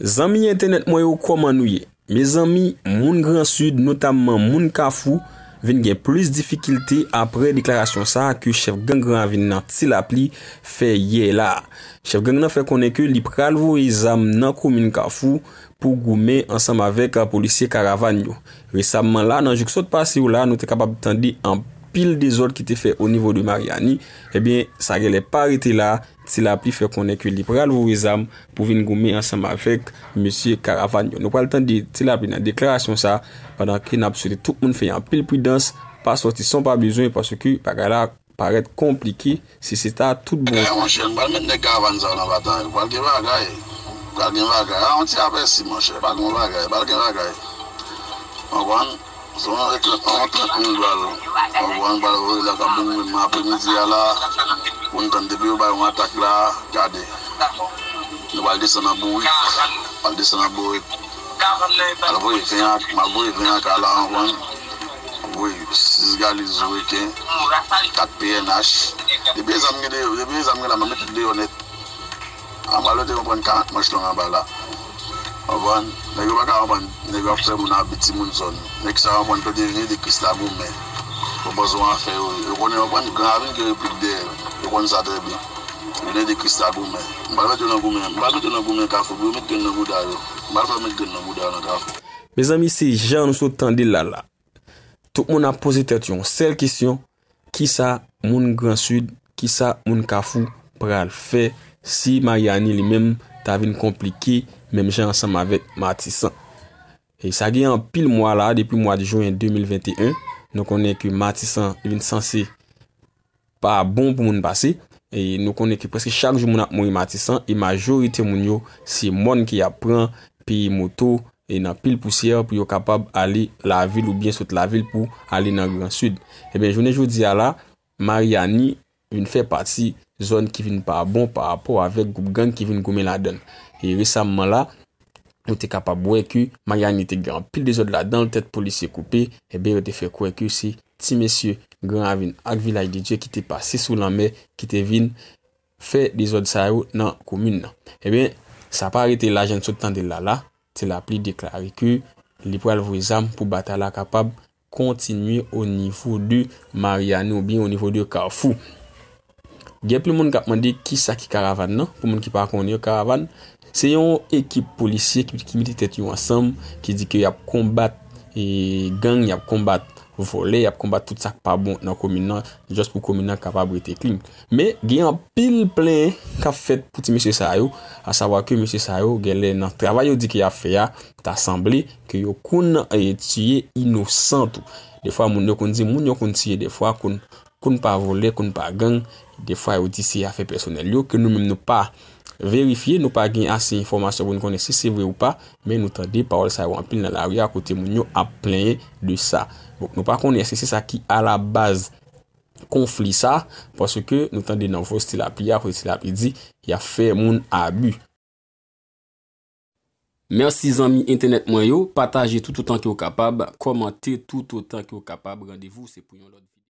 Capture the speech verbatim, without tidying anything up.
Zanmi entènèt mwen yo, kòman nou ye? Mezanmi, moun Gran Sid, notamman moun Kafou, vin gen plis difikilte apre deklarasyon sa a ke chèf gang Gran Ravin nan Ti Lapli fè yè la. Chèf gang nan fè konnen ke li pral voye zam nan komin Kafou pou goumen ansanm avèk polisye Karavàn yo. Resamman la, nan jou k sot pase yo la, nou te kapab tande anpil dezòd ki te fè o nivo de Maryani. Ebyen, sa genlè pa rete la, Ti Lapli fè konnen ke li pral voye zam pou vin goumen ansanm avèk mesye Karavàn yo. Nou pral tande Ti Lapli nan deklarasyon sa, pandan ke n ap swete tout moun fè anpil pridans, pa sòti san w pa bezwen, paske bagay la parèt konplike si se ta tout bon. Monchè, m pral met nèg Karavàn sa yo nan batay. Pral gen bagay. Pral gen bagay. A, yon ti apèsi, monchè. Pral gen bagay. Pral gen bagay. Konprann? Se yon trant, yon trant mil dola. Bon, bon, nou pral voye la k ap vin menm apremidi a la. Pou n tann depi yo bay yon atak la, gade. Nou pral desann nan bourik. Pral desann nan bourik. Al voye ven ak, m al voye ven ak ala anvan. Voye sis galiz reken. Kat P N H. Depi zam gen deyò, depi zam gen la, m met tout deyò nèt. Anba lòt yo pran karant manch long anba la. Konprann? Nèg yo pa ka konprann. Nèg yo ap fè moun abi timoun zòn. Nèg sa yo konprann pèdi vini de Kris la goumen. Yo panse yon afè yo. Yo konnen yo pran Gran Ravin ki replik dèyè yo. Yo konn sa trè byen. Yo vini de Kris la goumen. M pral mete yo nan goumen. M pral mete yo nan goumen Kafou pou yo met grenn nan bouda yo. M pral fè yo met grenn nan bouda yo nan Kafou. Mezanmi, se jan nou sot tande l la la. Tout moun ap poze tèt yo yon sèl kesyon, kisa moun Gran Sid, kisa moun Kafou pral fè si Maryani li menm ta vin konplike menm jan ansanm avèk Matisan? E sa gen anpil mwa la, depi mwa de jen de mil venteyen, nou konnen ke Matisan li vin sanse pa bon pou moun pase. E nou konnen ke prèske chak jou moun ap mouri Matisan, e majorite moun yo, se mòn ke y ap pran, peye moto, e nan pil pousyè pou yo kapab ale lavil oubyen sot lavil pou ale nan Gran Sid. Ebyen, jounen jodi a la, Maryani vin fè pati zòn ki vin pa bon pa rapò avèk gwoup gang ki vin goumen ladan l. E resamman la, nou te kapab wè ke Maryani te gen anpil dezòd ladan l, tèt polisye koupe, ebyen, yo te fè kwè ke se ti mesye Gran Ravin ak Vilaj de Dye ki te pase sou lanmè, ki te vin fè dezòd sa yo nan komin nan. Ebyen, sa pa rete la, jan n sot tande l la la, Ti Lapli deklare ke li pral voye zam pou batay la kapab kontinye o nivo de Maryani oubyen o nivo de Kafou. Gen pil moun k ap mande kisa ki Karavàn nan. Pou moun ki pa konnen yo, Karavàn, se yon ekip polisye ki, ki mete tèt yo ansanm, ki di ke y ap konbat, e, gang, y ap konbat vòlè, y ap konbat tout sa k pa bon nan komin nan, jis pou komin nan kapab rete clean. Men, gen anpil plenyen k ap fèt pou ti mesye sa yo, asavwa ke mesye sa yo, genlè nan travay yo di ke y ap fè a, ta sanble ke yo konn, e, tiye inosan tou. Defwa, moun yo konn di, moun yo konn tiye, defwa, konn, konn pa vòlè, konn pa gang, defwa, yo di se afè pèsonèl yo, ke nou menm nou pa verifye, nou pa gen ase enfòmasyon pou n konnen si se vre ou pa, men nou tande pawòl sa yo anpil nan lari a, kote moun yo ap plenyen de sa. Bon, nou pa konnen èske se sa ki alabaz konfli sa, paske nou tande nan vwa Ti Lapli a, kote Ti Lapli di, y ap fè moun abi. Mèsi zanmi entènèt mwen yo, pataje toutotan ke w kapab, kòmante toutotan ke w kapab. Randevou se pou yon lòt videyo.